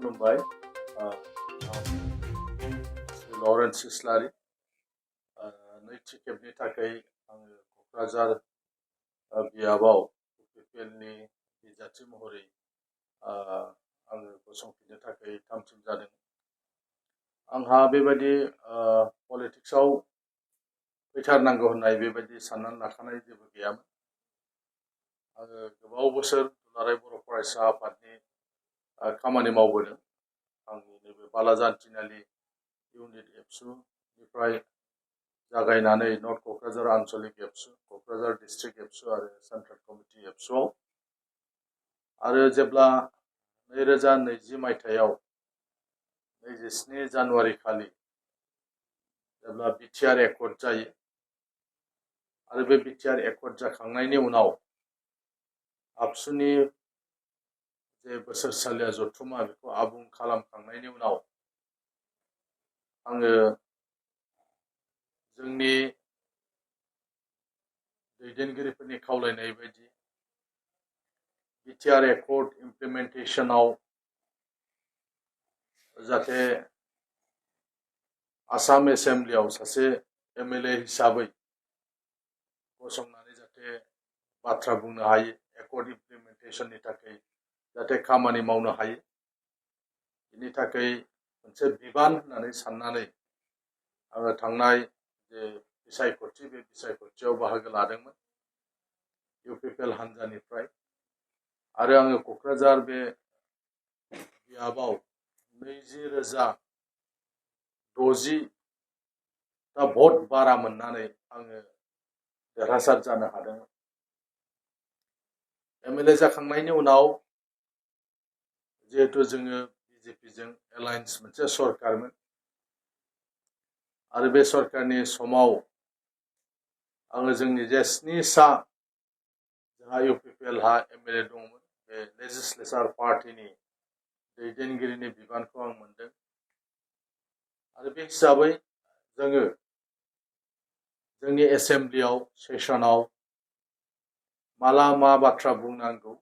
खुलुमबाय आं लरेन्स इस्लारि नैथि खेबनि थाखाय आङो क'क्राझार बियाबाव UPLनि बिजाथि महरै आङो गसंफिननो थाखाय थामथिम जादों। आंहा बेबायदि पलिटिक्सआव फैथारनांगौ होननाय बेबायदि साननानै लाखानाय जेबो गैयामोन। आङो गोबाव बोसोर दुलाराय बर' फरायसा आफादनि खामानि मावबोदों। आंनि नैबे बालाजान तिनालि इउनिट एबसुनिफ्राय जागायनानै नर्थ क'क्राझार आन्चलिक एबसु, क'क्राझार डिस्ट्रिक्ट एबसु आरो सेन्ट्रेल कमिटि एबसुआव आरो जेब्ला 2020 मायथाइयाव 27 जानुवारि खालि जेब्ला बिटिआर एकर्ड जायो आरो बे बिटिआर एकर्ड जाखांनायनि उनाव आबसुनि जे बोसोरसालिया जथुमा बेखौ आबुं खालामखांनायनि उनाव आङो जोंनि दैदेनगिरिफोरनि खावलायनाय बायदि बिटिआर एकर्ड इमप्लिमेन्टेसनाव जाहाथे आसाम एसेम्ब्लियाव सासे एमएलए हिसाबै गसंनानै जाहाथे बाथ्रा बुंनो हायो, एकर्ड इमप्लिमेन्टेसननि थाखाय जाहाथे खामानि मावनो हायो, बेनि थाखाय मोनसे बिबान होननानै साननानै आङो थांनाय जे बिसायख'थि बे बिसायख'थियाव बाहागो लादोंमोन UPL हान्जानिफ्राय आरो आङो क'क्राझार बे बियाबाव 20,060 भट बारा मोननानै आङो देरहासार जानो हादोंमोन। एमएलए जाखांनायनि उनाव जिहेतु जोङो बिजेपिजों एलायन्स मोनसे सरकारमोन आरो बे सरकारनि समाव आङो जोंनि जे 7 सा जोंहा UPL हा एमएलए दंमोन, बे लेजिस्लेचार पार्टिनि दैदेनगिरिनि बिबानखौ आं मोनदों आरो बे हिसाबै जोङो जोंनि एसेम्ब्लियाव सेसनाव माला मा बाथ्रा बुंनांगौ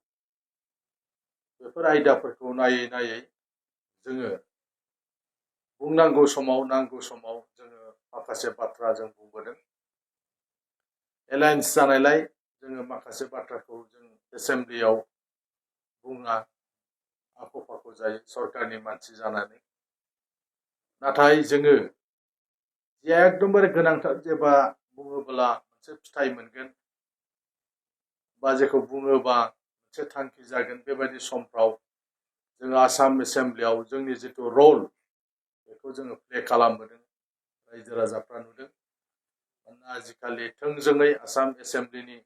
बेफोर आयदाफोरखौ नायै नायै जोङो बुंनांगौ समाव नांगौ समाव जोङो माखासे बाथ्रा जों बुंबोदों। एलायन्स जानायलाय जोङो माखासे बाथ्राखौ जों एसेम्ब्लियाव बुङा, आख' फाख' जायो सरकारनि मानसि जानानै। नाथाय जोङो जे एकदमबारे गोनांथार जेबा बुङोब्ला मोनसे फिथाइ मोनगोन बा जेखौ बुङोबा मोनसे थांखि जागोन बेबायदि समफ्राव जोङो आसाम एसेम्ब्लियाव जोंनि जिथु रल बेखौ जोङो प्ले खालामबोदों, रायजो राजाफ्रा नुदों। मानोना आजिखालि थोंजोङै आसाम एसेम्ब्लिनि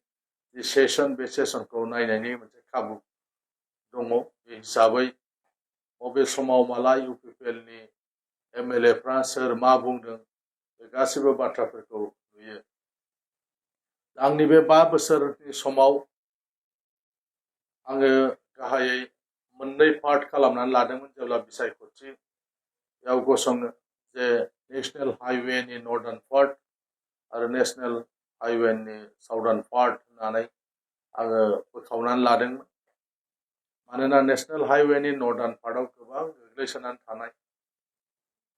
जि सेसन बे सेसनखौ नायनायनि मोनसे खाबु दङ। बे हिसाबै बबे समाव माला UPLनि एमएलएफ्रा सोर मा बुंदों बे गासैबो बाथ्राफोरखौ नुयो। आंनि बे 5 बोसोरनि समाव आङो गाहायै मोननै पार्ट खालामनानै लादोंमोन जेब्ला बिसायख'थियाव गसङो, जे नेशनेल हाइवेनि नर्दार्न पार्ट आरो नेशनेल हाइवेनि साउदार्न पार्ट होननानै आङो बोखावनानै लादोंमोन। मानोना नेशनेल हाइवेनि नर्दार्न पार्टआव गोबां गोग्लैसोनानै थानाय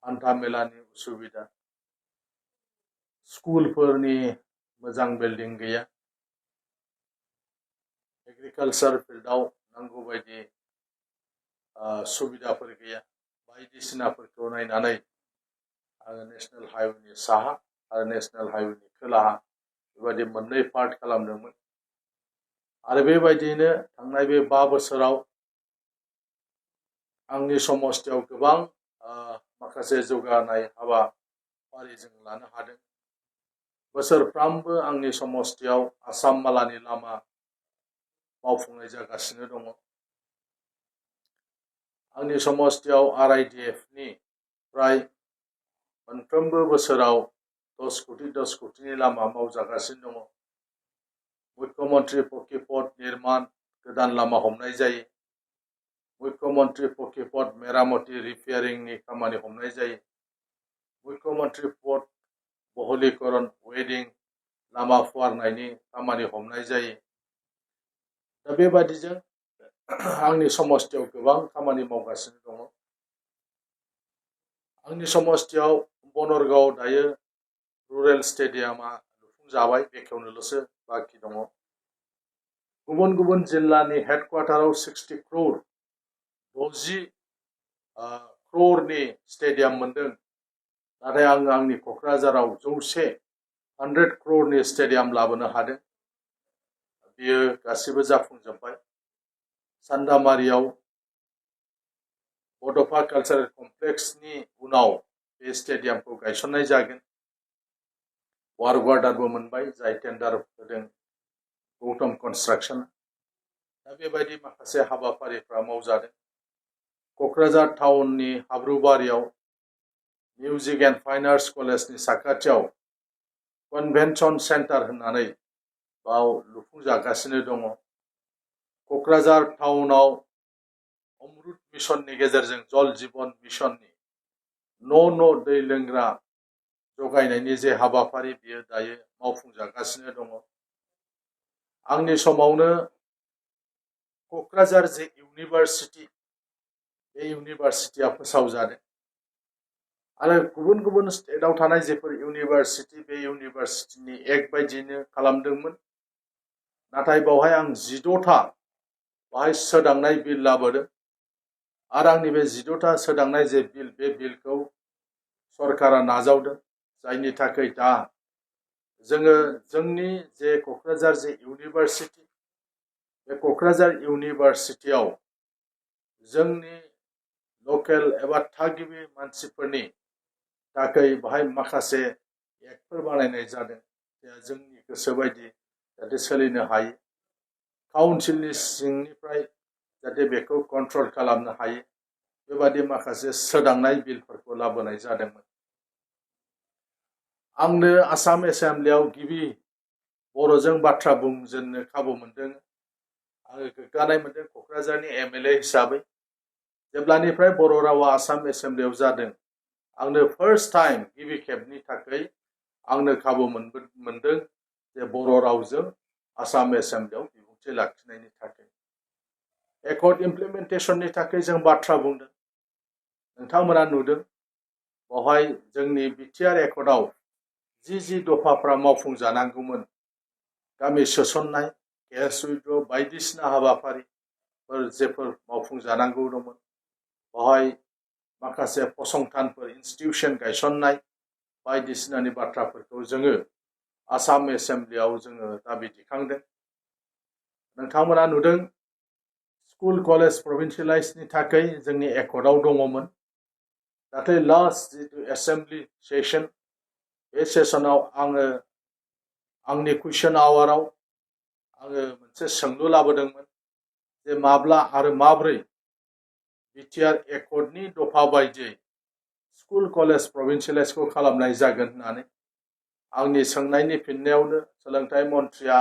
हान्था मेलानि उसुबिदा, स्कुलफोरनि मोजां बिल्डिं गैया, एग्रिकालचार फिल्डआव नांगौ बायदि सुबिदाफोर गैया, बायदिसिनाफोरखौ नायनानै आङो नेशनेल हाइवेनि साहा आरो नेशनेल हाइवेनि खोलाहा बेबायदि मोननै पार्ट खालामदोंमोन। आरो बेबायदियैनो थांनाय बे 5 बोसोराव आंनि समस्थियाव गोबां माखासे जौगानाय हाबाफारि जों लानो हादों। बोसोरफ्रामबो आंनि समस्थियाव आसाम मालानि लामा मावफुंनाय जागासिनो दङ। आंनि समस्थियाव RIDFनि फ्राय मोनफ्रोमबो बोसोराव 10 कौटिनि लामा मावजागासिनो दङ। मुख्यमन्त्रि पक्किपथ निर्मान गोदान लामा हमनाय जायो, मुख्यमन्त्रि पक्किपथ मेरामति रिपेयारिंनि खामानि हमनाय जायो, मुख्यमन्त्रि पथ बहलीकरण वेडिं लामा फुवारनायनि खामानि हमनाय जायो। दा बेबादिजों आंनि समस्थियाव गोबां खामानि मावगासिनो दङ। आंनि समस्तियाव बनरगाव दायो रुरेल स्टेडियामा लुफुंजाबाय बेखेवनोल'सो बाखि दङ गुबुन गुबुन जिल्लानि हेडक्वार्टाराव 60 crore 60 crore स्टेडियाम मोनदों नाथाय आं आंनि क'क्राझाराव 100 crore स्टेडियाम लाबोनो हादों बियो गासिबो जाफुंजोबबाय सान्दामारियाव बड'फा कालचारेल कमप्लेक्सनि उनाव बे स्टेडियामखौ गायसननाय जागोन वार्क अर्डारबो मोनबाय जाय टेन्डार होदों गौतम कनस्ट्राक्सन दा बेबायदि माखासे हाबाफारिफ्रा मावजादों क'क्राझार टाउननि हाब्रुबारियाव मिउजिक एन्ड फाइन आर्ट्स कलेजनि साखाथियाव कनभेन्सन सेन्टार होननानै बाव लुफुंजागासिनो दङ क'क्राझार टाउनाव अमृत मिशननि गेजेरजों जल जीवन मिशननि न' दै लोंग्रा जगायनायनि जे हाबाफारि बियो दायो मावफुंजागासिनो दङ आंनि समावनो क'क्राझार जे इउनिभार्सिटि बे इउनिभार्सिटिया फोसावजादों आरो गुबुन गुबुन स्टेटआव थानाय जेफोर इउनिभार्सिटि बे इउनिभार्सिटिनि एक्ट बायदियैनो खालामदोंमोन नाथाय बावहाय आं 16था बाहाय सोदांनाय बिल लाबोदों आरो आंनि बे 16था सोदांनाय जे बिल बे बिलखौ सरकारा नाजावदों जायनि थाखाय दा जोङो जोंनि जे क'क्राझार जे इउनिभार्सिटि बे क'क्राझार इउनिभार्सिटियाव जोंनि लकेल एबा थागिबि मानसिफोरनि थाखाय बाहाय माखासे एक्टफोर बानायनाय जादों जोंनि गोसो बायदि जाहाथे सोलिनो हायो काउन्सिलनि सिंनिफ्राय जाहाथे बेखौ कन्ट्रल खालामनो हायो बेबादि माखासे सोदांनाय बिलफोरखौ लाबोनाय जादोंमोन आंनो आसाम एसेम्ब्लियाव गिबि बर'जों बाथ्रा बुंजेननो खाबु मोनदों आङो गोग्गानाय मोनदों क'क्राझारनि MLA हिसाबै जेब्लानिफ्राय बर' रावा आसाम एसेम्ब्लियाव जादों आंनो फार्स्ट टाइम गिबि खेबनि थाखाय आंनो खाबु मोनदों जे बर' रावजों आसाम एसेम्ब्लियाव बिबुंथि लाखिनायनि थाखाय यख'थ इमप्लिमेन्टेसननि थाखाय जों बाथ्रा बुंदों नोंथांमोना नुदों बावहाय जोंनि बिटिआर यख'थआव जि दफाफ्रा मावफुंजानांगौमोन गामि सोसननाय केस उइड्र बायदिसिना हाबाफारिफोर जेफोर मावफुंजानांगौ दंमोन बावहाय माखासे फसंथानफोर इन्स्टिटिउसन गायसननाय बायदिसिनानि बाथ्राफोरखौ जोङो आसाम एसेम्ब्लियाव जोङो दाबि दिखांदों नोंथांमोना नुदों स्कुल कलेज प्रभिन्सियेलाइजनि थाखाय जोंनि यख'थआव दङमोन नाथाय लास्ट जितु एसेम्ब्लि सेसन बे सेसनाव आङो आंनि कुइसन आवाराव आङो मोनसे सोंलु लाबोदोंमोन जे माब्ला आरो माब्रै बिटिआर यख'थनि दफा बायदियै स्कुल कलेज प्रभिन्सियेलाइजखौ खालामनाय जागोन होननानै आंनि सोंनायनि फिननायावनो सोलोंथाइ मन्थ्रिया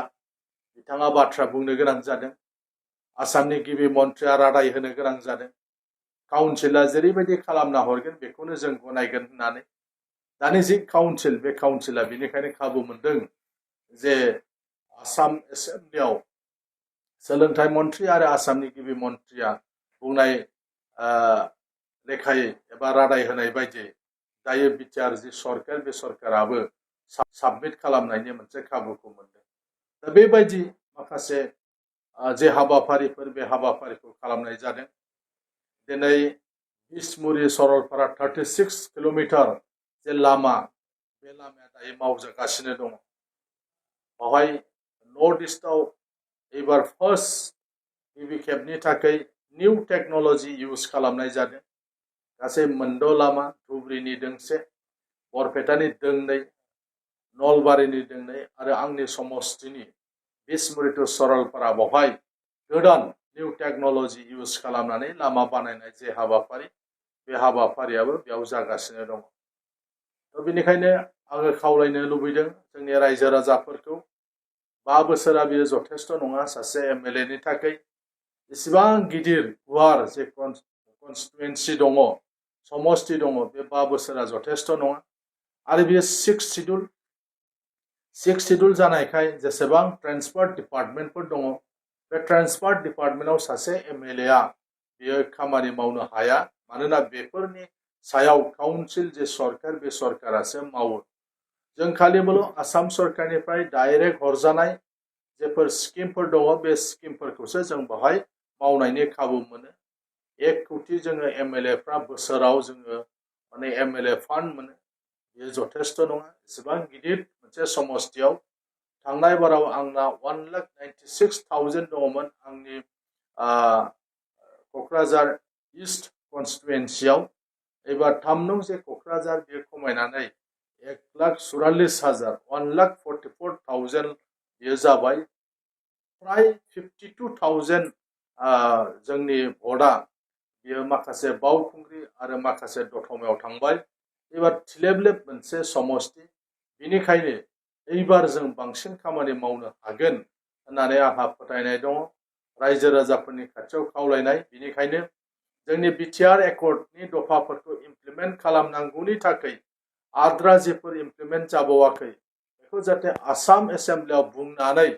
बिथाङा बाथ्रा बुंनो गोनां जादों आसामनि गिबि मन्थ्रिया रादाय होनो गोनां जादों काउन्सिला जेरैबायदि खालामना हरगोन बेखौनो जों गनायगोन होननानै दानि जि काउन्सिल बे काउन्सिला बेनिखायनो खाबु मोनदों जे आसाम एसेम्ब्लियाव सोलोंथाइ मन्थ्रि आरो आसामनि गिबि मन्थ्रिया बुंनाय लेखायै एबा रादाय होनाय बायदियै दायो बिटिआर जि सरकार बे सरकाराबो साबमिट खालामनायनि मोनसे खाबुखौ मोनदों दा बेबायदि माखासे जे हाबाफारिफोर बे हाबाफारिखौ खालामनाय जादों दिनै बिसमुरि सरलपारा 36 किल'मिटार जे लामा बे लामाया दायो मावजागासिनो दङ बावहाय नर्थ इस्टआव एबार फार्स्ट गिबि खेबनि थाखाय निउ टेक्न'लजि इउज खालामनाय जादों गासै मोनद' लामा धुब्रीनि दोंसे बरपेटानि दोंनै नलबारिनि दोंनै आरो आंनि समस्तिनि बिसमुरि टु सरलपारा बावहाय गोदान निउ टेक्न'लजि इउज खालामनानै लामा बानायनाय जे हाबाफारि बे हाबाफारियाबो बेयाव जागासिनो दङ बेनिखायनो आङो खावलायनो लुबैदों जोंनि रायजो राजाफोरखौ 5 बोसोरा बेयो जथेस्थ नङा सासे MLAनि थाखाय इसिबां गिदिर गुवार जे कनस्टिटुएन्सि दङ समस्ति दङ बे 5 बोसोरा जथेस्थ नङा आरो बेयो 6 शिड्युल जानायखाय जेसेबां ट्रान्सपोर्ट डिपार्टमेन्टफोर दङ बे ट्रान्सपोर्ट डिपार्टमेन्टआव सासे MLAआ बियो खामानि मावनो हाया मानोना बेफोरनि सायाव काउन्सिल जे सरकार बे सरकारासो मावो। जों खालिबोल' आसाम सरकारनिफ्राय डाइरेक्ट हरजानाय जेफोर स्किमफोर दङ बे स्किमफोरखौसो जों बेवहाय मावनायनि खाबु मोनो। 1 कोटि जोङो MLA फ्रा बोसोराव जोङो माने MLA फान्ड मोनो। बेयो जथेस्थ' नङा। एसेबां गिदिर मोनसे समस्थियाव थांनाय बाराव आंना 1,96,000 दङमोन आंनि क'क्राझार इस्ट कनस्टिटुवेन्सियाव। एबार 3 नं जे क'क्राझार बेयो खमायनानै 1,44,000 1,44,000 बेयो जाबाय। प्राय 52,000 जोंनि भटआ बेयो माखासे बावखुंग्रि आरो माखासे दतमायाव थांबाय। एबार थिलेबलेब मोनसे समस्ति। बेनिखायनो एबार जों बांसिन खामानि मावनो हागोन होननानै आंहा फोथायनाय दङ। रायजो राजाफोरनि खाथियाव खावलायनाय। बेनिखायनो जोंनि बिटिआर एकर्डनि दफाफोरखौ इमप्लिमेन्ट खालामनांगौनि थाखाय आद्रा जेफोर इमप्लिमेन्ट जाबावाखै बेखौ जाहाथे आसाम एसेम्ब्लियाव बुंनानै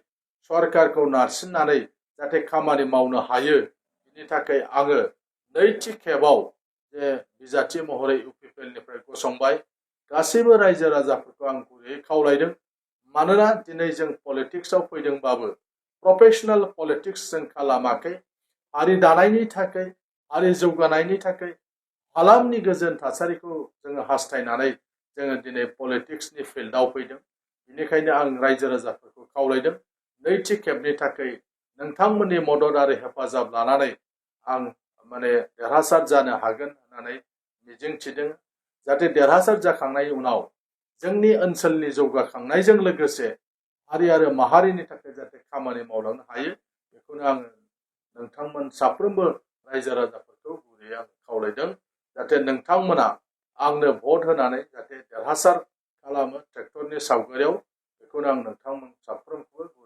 सरकारखौ नारसिननानै जाहाथे खामानि मावनो हायो। बेनि थाखाय आङो नैथि खेबाव जे बिजाथि महरै UPPLनिफ्राय गसंबाय। गासैबो रायजो राजाफोरखौ आं गुरैयै खावलायदों। मानोना दिनै जों पलिटिक्सआव फैदोंबाबो प्रफेशनेल पलिटिक्स जों खालामाखै। हारि दानायनि थाखाय, हारि जौगानायनि थाखाय, हालामनि गोजोन थासारिखौ जोङो हास्थायनानै जोङो दिनै पलिटिक्सनि फिल्डआव फैदों। बेनिखायनो आं रायजो राजाफोरखौ खावलायदों नैथि खेबनि थाखाय नोंथांमोननि मदद आरो हेफाजाब लानानै आं माने देरहासार जानो हागोन होननानै मिजिंथिदों। जाहाथे देरहासार जाखांनायनि उनाव जोंनि ओनसोलनि जौगाखांनायजों लोगोसे हारि आरो माहारिनि थाखाय जाहाथे खामानि मावलांनो हायो। बेखौनो आङो नोंथांमोन साफ्रोमबो रायजो राजाफोरखौ गुरैयै आं खावलायदों। जाहाथे नोंथांमोना आंनो भट होनानै जाहाथे देरहासार खालामो ट्रेक्टरनि सावगारियाव। बेखौनो आं नोंथांमोन साफ्रोमखौबो